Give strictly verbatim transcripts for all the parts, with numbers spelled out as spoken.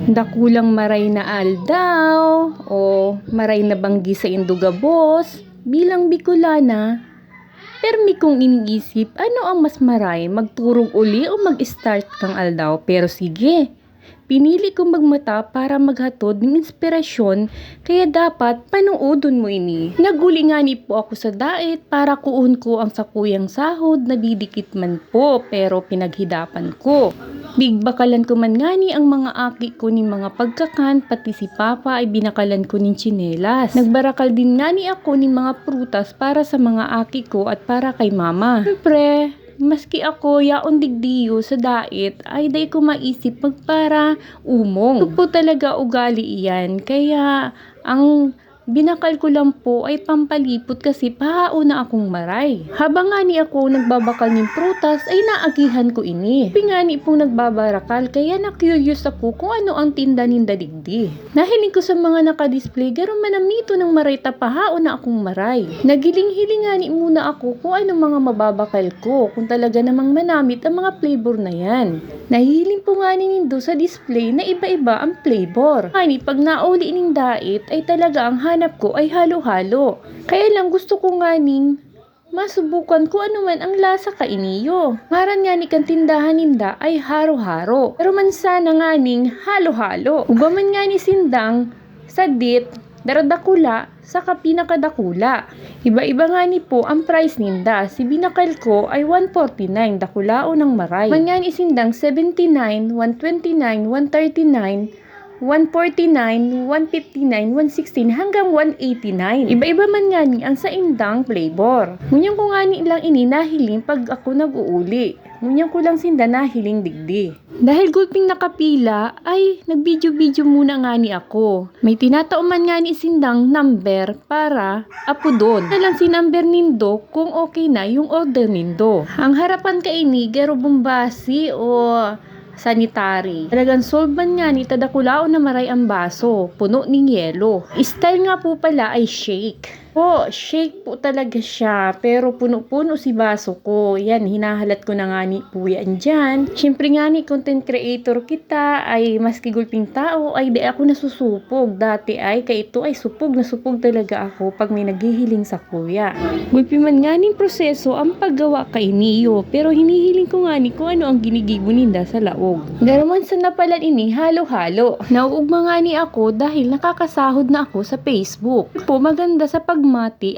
Dakulang maray na aldaw o maray na banggi saindo gabos, bilang Bicolana, permi kong iniisip ano ang mas maray, magturog uli o mag-start kang aldaw. Pero sige, pinili kong magmata para maghatod nin inspirasyon, kaya dapat panoodon mo ini. Nag-uli ngani po ako sa dait para kuon ko ang sakuyang sahod, nadidikit man po, pero pinaghidapan ko. Bigbakalan ko man ngani ang mga aki ko nin mga pagkakan, pati si Papa ay binakalan ko nin tsinelas. Nagbarakal din ngani ako nin mga prutas para sa mga aki ko at para kay Mama. Siyempre, maski ako yaon digdiyo sa dait, ay dai ko maisip magparaumong. Ito po talaga ugali iyan, kaya ang binakal ko lang po ay pampalipot kasi pahaon na akong maray. Habang ngani ako nagbabakal nin prutas ay naagihan ko ini. Pingani pong nagbabarakal kaya na-curious ako kung ano ang tinda ninda digdi. Nahiling ko sa mga nakadisplay garo manamito ng maray ta pahaon na akong maray. Naghiling-hiling ngani muna ako kung ano mga mababakal ko, kung talaga namang manamit ang mga flavor na yan. Nahihiling po ngani nindo sa display na iba-iba ang flavor. Ngani pag nauli ning dait ay talaga ang hanap ko ay halo-halo. Kaya lang gusto ko nganing masubukan kung ano man ang lasa kainiyo. Ngaran ngani kan tindahan ninda ay haro-haro. Pero man sana nganing halo-halo. Ugwa man ngani sindang sadit, daradakula, saka pinakadakula. Iba-iba ngani po ang price ninda. Si binakal ko ay one forty-nine, dakulaon ng maray. Man ngani sindang seventy-nine, one twenty-nine, one thirty-nine, one forty-nine, one fifty-nine, one sixty-nine, hanggang one eighty-nine. Iba-iba man ngani ang saindang flavor. Ngunyan ko ngani lang ini nahiling pag ako nag-uuli. Ngunyan ko lang sinda nahiling digdi. Dahil gulping nakapila, ay nag-video-video muna ngani ako. May tinatao man ngani sindang number para apodon. Na lang si number nindo kung okay na yung order nindo. Ang harapan kaini, garo bombasi o sanitary. Talagang solve man ngani ta dakulaon na maray ang baso, puno ning yelo. Style nga po pala ay shake. Po, shake po talaga siya, pero puno-puno si baso ko. Yan, hinahalat ko na ngani po yan dyan. Siyempre ngani, content creator kita, ay maski gulping tao, ay di ako nasusupog. Dati ay, kaito ay supog na supog talaga ako pag may naghihiling sa kuya. Gulpi man nganing proseso ang paggawa kainiyo, pero hinihiling ko ngani kung ano ang ginigibo ninda sa laog. Garo man sa napalan ini, halo-halo. Nauugma ngani ako dahil nakakasahod na ako sa Facebook. Po, maganda sa pagmati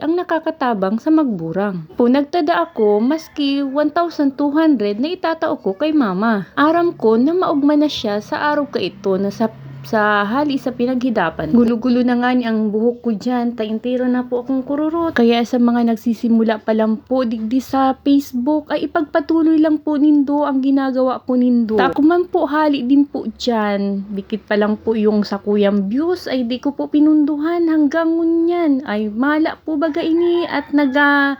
ang nakakatabang sa magburang. Po, nagtada ako maski one thousand two hundred na itatao ko kay mama. Aram ko na maugma na siya sa araw kaito na sa, sa hali sa pinaghidapan. Gulo-gulo na ngani ang buhok ko dyan, ta entero na po akong kururot. Kaya sa mga nagsisimula pa lang po digdi sa Facebook, ay ipagpatuloy lang po nindo ang ginagawa ko nindo. Ta ako man po hali din po dyan. Dikit pa lang po yung sakuyang views, ay di ko po pinunduhan hanggang ngunyan. Ay mala po baga ini at naga,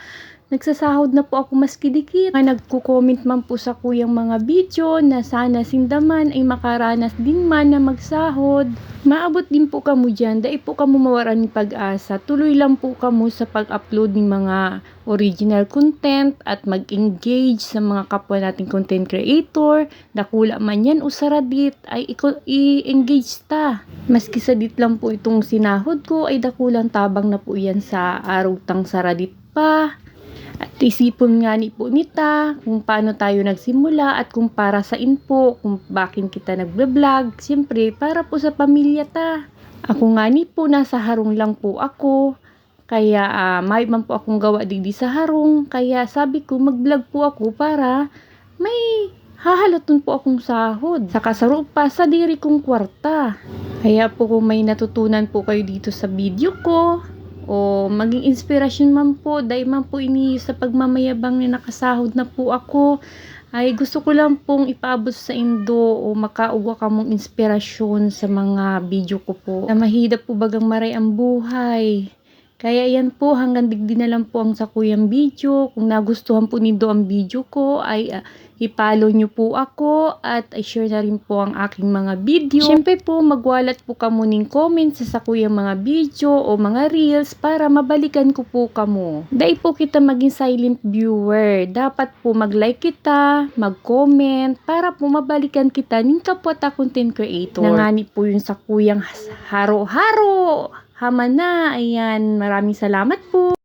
nagsasahod na po ako maski dikit. Mga nagko-comment man po sa kuyang mga video na sana sinda man ay makaranas din man na magsahod. Maabot din po kamo dyan, dai po kamo mawaran ng pag-asa. Tuloy lang po kamo sa pag-upload ng mga original content at mag-engage sa mga kapwa nating content creator. Dakula man yan o saradit, ay iko-, i-engage ta. Maski sadit lang po itong sinahod ko, ay dakulang tabang na po yan sa araw tang saradit pa. At isipon ngani po nita kung paano tayo nagsimula at kung para saan po, kung bakit kita nagbe-vlog. Siyempre, para po sa pamilya ta. Ako ngani po, nasa harong lang po ako. Kaya, ah, mayo man po akong gawa digdi sa harong. Kaya sabi ko, mag-vlog po ako para may hahaloton po akong sahod. Saka saro pa, sadiri kong kwarta. Kaya po kung may natutunan po kayo dito sa video ko, o maging inspirasyon man po, dai man po ini sa pagmamayabang na nakasahod na po ako, ay gusto ko lang pong ipaabot saindo o makaugwa kamong inspirasyon sa mga video ko po. Na mahida po bagang maray ang buhay. Kaya yan po, hanggang digdi na lang po ang sakuyang video. Kung nagustuhan po nindo ang video ko, ay, ah, i-follow nyo po ako at i-share na rin po ang aking mga video. Siyempre po, magwalat po kamo ning comment sa sakuyang mga video o mga reels para mabalikan ko po kamo. Dai po kita maging silent viewer. Dapat po mag-like kita, mag-comment para po mabalikan kita ning kapwa ta content creator. Nangani po yung sakuyang has-, haro-haro. Hama na, ayan. Maraming salamat po.